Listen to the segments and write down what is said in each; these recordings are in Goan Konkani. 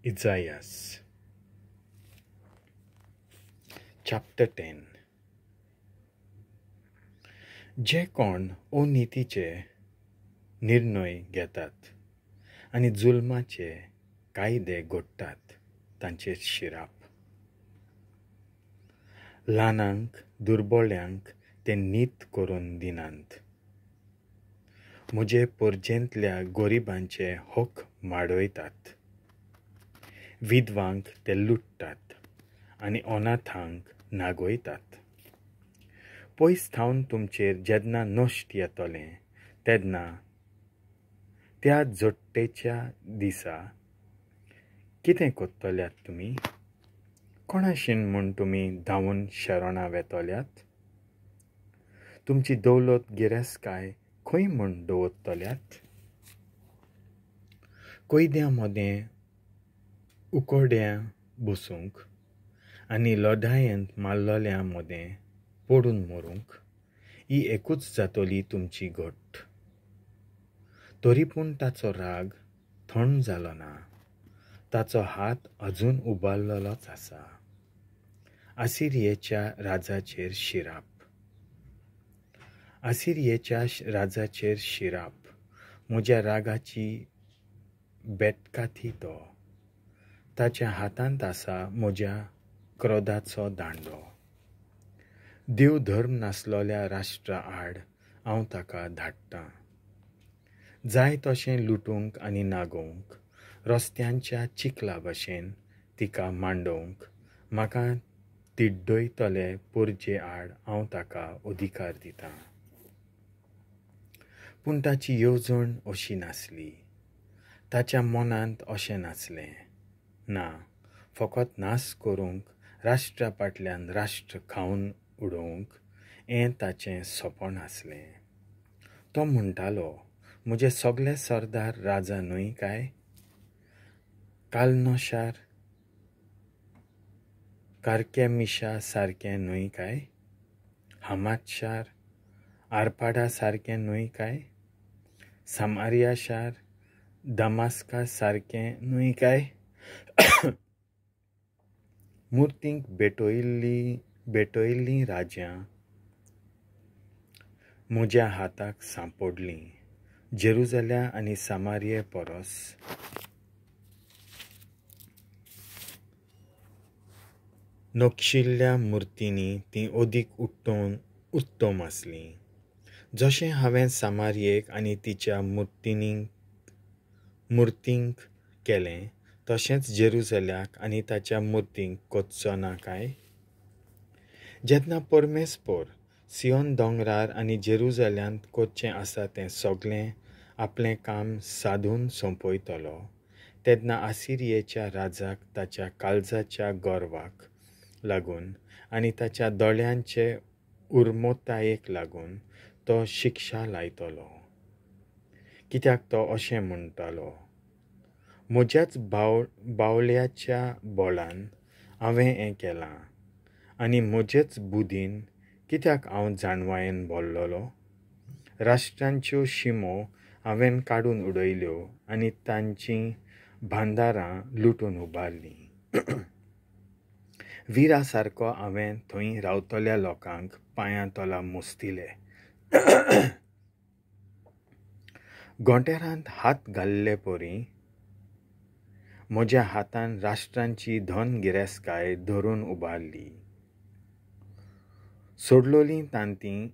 Isaiah chapter 10. जे कोण अनितीचे निर्णय घेतात आनी जुलमाचे कायदे घडटात तांचेर शिराप. ल्हानांक दुर्बोळ्यांक ते नीत करून दिनात. म्हजे पोरजेंतल्या गरिबांचे हक माडयतात. विधवांक ते लुट्टात आनी अनाथांक नागयतात. पयस थावन तुमचेर जेन्ना नश्ट येतलें तेन्ना त्या जोडटेच्या दिसा कितें करतल्यात तुमी? कोणाशीन म्हूण तुमी धांवून शरणां वेतल्यात? तुमची दौलत गिरेस्तकाय खंय म्हूण दवरतल्यात? कैद्यां मदें उकोड्यां बसूंक आनी लढायेंत मारलेल्या मदें पडून मरूंक ही एकूच जातली तुमची घट. तरी पूण ताचो राग थंड जालो ना, ताचो हात अजून उबारलेलोच आसा. आसिरियेच्या राजाचेर शिराप. आसिरियेच्या राजाचेर शिराप. म्हज्या रागाची बेटकाथी तो. ताच्या हातांत आसा म्हज्या क्रोधाचो दांडो. देव धर्म नासलेल्या राष्ट्रा आड हांव ताका धाडटां. जाय तशें लुटूंक आनी नागोवंक, रस्त्यांच्या चिखला भशेन तिका मांडोवंक म्हाका तिड्डयतले पोरजे आड हांव ताका अधिकार दितां. पूण ताची येवजण अशी नासली, ताच्या मनांत अशें नासलें. ना, फकत नाश करूंक, राष्ट्रा फाटल्यान राष्ट्र खावन उडोवंक हें ताचें सपन आसलें. तो म्हणटालो, म्हजे सगळे सरदार राजा न्हय काय? कालनोशार कारकेमिशा सारकें न्हय काय? हमात शार आरपाडा सारकें न्हय काय? सामारिया शार दमास्का सारकें न्हय काय? मुर्तींक भेटयल्लीं राज्यां म्हज्या हाताक सांपडलीं. जेरुजाल्या आनी सामारिये परस नक्षिल्ल्या मुर्तींनी तीं अदीक उत्तम आसलीं. जशें हांवें सामारियेक आनी तिच्या मुर्तींक केलें तशेंच जेरुजाल्याक आनी ताच्या मुर्तींक करचो ना काय? जेन्ना परमेस्पर सियोन दोंगरार आनी जेरुजाल्यांत करचें आसा तें सगळें आपलें काम सादून सोंपयतलो तेन्ना आसिरियेच्या राजाक ताच्या काळजाच्या गर्वाक लागून आनी ताच्या दोळ्यांचे उर्मोतायेक लागून तो शिक्षा लायतलो. कित्याक तो अशें म्हणटालो, म्हज्याच बावल्याच्या बोळान हांवें हें केलां आनी म्हजेच बुदीन कित्याक हांव जाणवायेन भरलेलो? राष्ट्रांच्यो शिमो हांवें काडून उडयल्यो आनी तांचीं भांडारां लुटून उबारलीं. विरा सारको हांवें थंय रावतल्या लोकांक पांयां तोला मुस्तिले. घोंटेरांत हात घाल्ले परी म्हज्या हातान राष्ट्रांची धन गिरेस्तकाय धरून उबारली. सोडलोलीं तांतीं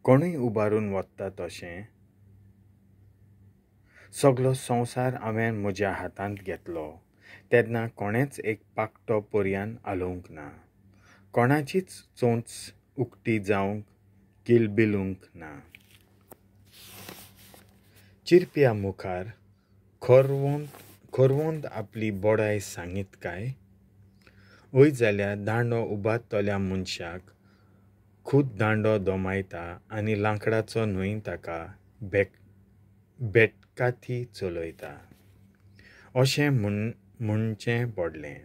कोणूय उबारून वता तशें सगलो संवसार हांवें म्हज्या हातांत घेतलो. तेन्ना कोणेंच एक पाकटो पर्यान हालोवंक ना, कोणाचीच चोंच उक्ती जावंक किलबिलूंक ना. चिरप्या मुखार खोरवंत आपली बोडाय सांगीत काय? वय जाल्यार दांडो उबारतल्या मनशाक खूद दांडो दोमायता आनी लांकडाचो न्हय ताका बेटकाथी चलयता अशें म्हणचें पडलें.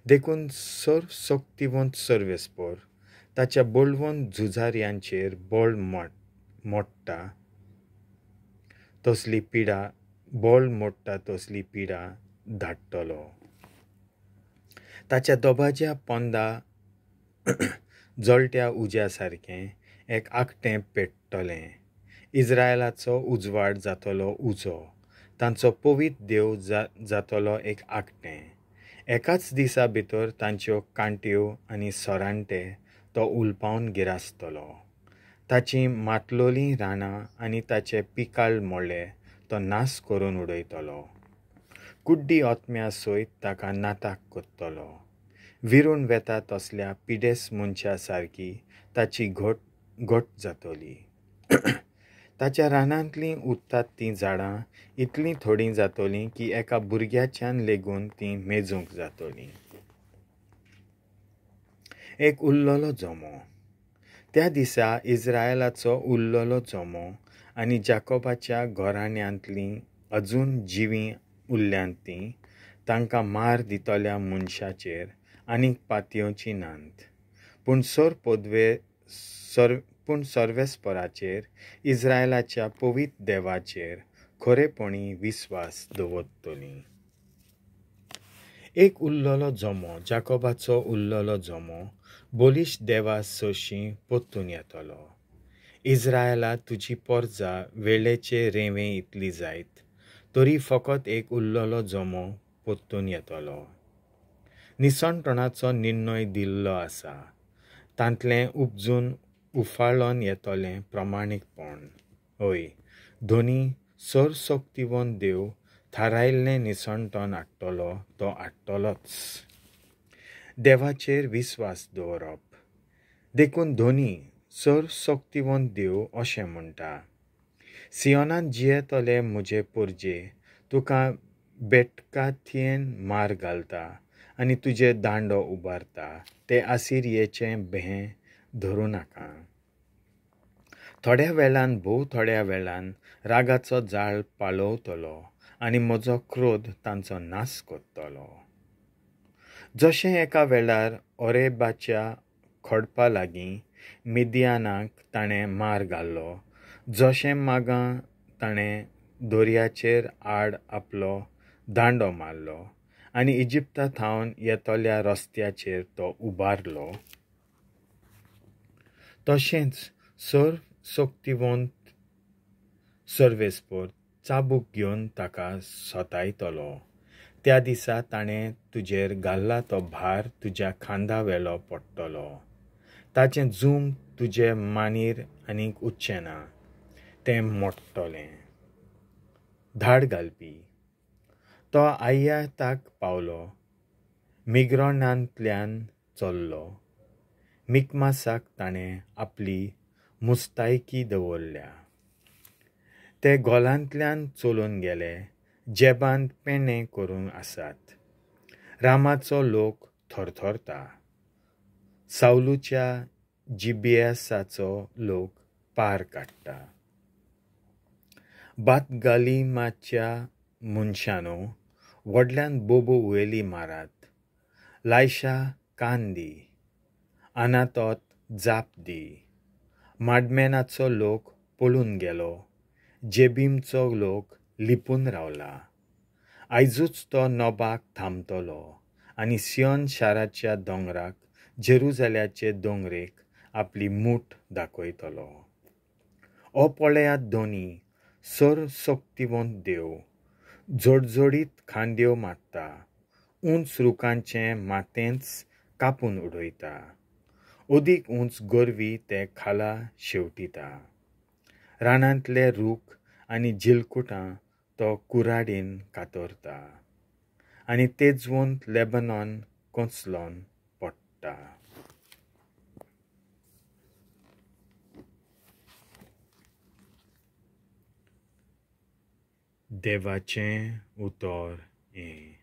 देखून सर्वशक्तिवंत सर्वेस्पर ताच्या बळवंत झुजाऱ्यांचेर बळ मोडटा तसली पिडा बोल मोडटा तसली पिडा धाडटलो. ताच्या दोबाज्या पोंदा जळट्या उज्या सारकें एक आकटें पेट्टलें. इज्रायलाचो उजवाड जातलो उजो, तांचो पवित्र देव जातलो एक आकटें. एकाच दिसा भितर तांच्यो कांट्यो आनी सोरांटे तो उलपावन गिरासतलो. ताचीं मातलोलीं रानां आनी ताचे पिकाळ मोळे तो नाश करून उडयतलो. कुड्डी आत्म्या सयत ताका नाताक कोत्तलो. विरून वेता तसल्या पिडेस मनशा सारकी ताची घट घट जातली. ताच्या रानांतलीं उरतात तीं झाडां इतलीं थोडीं जातलीं की एका भुरग्याच्यान लेगून तीं मेजूंक जातलीं. एक उरलेलो जमो. त्या दिसा इज्रायलाचो उरलेलो जमो आनी जाकोबाच्या घराण्यांतलीं अजून जिवीं उरल्यांत तीं तांकां मार दितल्या मनशाचेर आनीक पातयेवचीं नात. पूण सर्वेस्पराचेर, इज्रायलाच्या पवित्र देवाचेर खरेपणी विस्वास दवरतलीं. एक उरलेलो जमो, जाकोबाचो उरलेलो जमो बलिश्ट देवा सरशीं परतून येतलो. इज्रायला तुजी पोरजा वेळेचे रेंवे इतली जायत तरी फकत एक उरलेलो जमो परतून येतलो. निसणटणाचो निर्णय दिल्लो आसा, तांतलें उपजून उफाळोन येतलें प्रमाणीकपण. हय, धनी सर्वशक्तिवंत देव थारायल्लें निसणटण हाडटलो, तो हाडटलोच. देवाचेर विस्वास दवरप. देखून धनी सर्वशक्तिवंत देव अशें म्हणटा, सियोनांत जियेतले म्हजे पोरजे तुका बेटकाथयेन मार घालता आनी तुजे दांडो उबारता, ते आसिरियेचें भें धरूं नाका. थोड्या वेळान, भोव थोड्या वेळान रागाचो जाळ पालोवतलो आनी म्हजो क्रोध तांचो नाश करतलो. जशें एका वेळार ओरेबाच्या खडपा लागीं मिदियानाक ताणें मार घालो, जशें मागां ताणें दर्याचेर आड आपलो दांडो मारलो आनी इजिप्ता थावन येतल्या रस्त्याचेर तो उबारलो, तशेंच सर्वशक्तिवंत सर्वेस्पर चाबूक घेवन ताका सतायतलो. त्या दिसा ताणें तुजेर घाल्ला तो भार तुज्या खांदा वेलो पडटलो. ताचें जूम तुजे मानीर आनीक उच्चें ना, तें मोडटलें. धाड घालपी. तो आय्याताक पावलो, मिग्रोनांतल्यान चल्लो. मिकमासाक ताणें आपली मुस्तायकी दवरल्या. ते गोलांतल्यान चलून गेले, जेबांत पेणे करूंक आसात. रामाचो लोक थरथरता, सावलूच्या जिबियासाचो लोक पार काडटा. बातगालिमाच्या मनशानो व्हडल्यान बोबो हुयेली मारात, लायशा कान दी, अनातोत जाप दी. माडमेनाचो लोक पळून गेलो, जेबीमचो लोक लिपून रावला. आयजूच तो नोबाक थांबतलो आनी सियोन शाराच्या दोंगराक, जेरुजाल्याचे दोंगरेक आपली मूठ दाखयतलो. ओ पळयात धनी सर्वशक्तिवंत देव जोडजोडीत खांद्यो मारता, उंच रुखांचें मातेंच कापून उडयता, अदीक उंच गोरवी ते खाला शेवटिता. रानांतले रूख आनी झिलकुटां तो कुराडीन कातरता आनी तेजवंत लेबनॉन कोंचलोन पडटा. देवाचें उतर हें.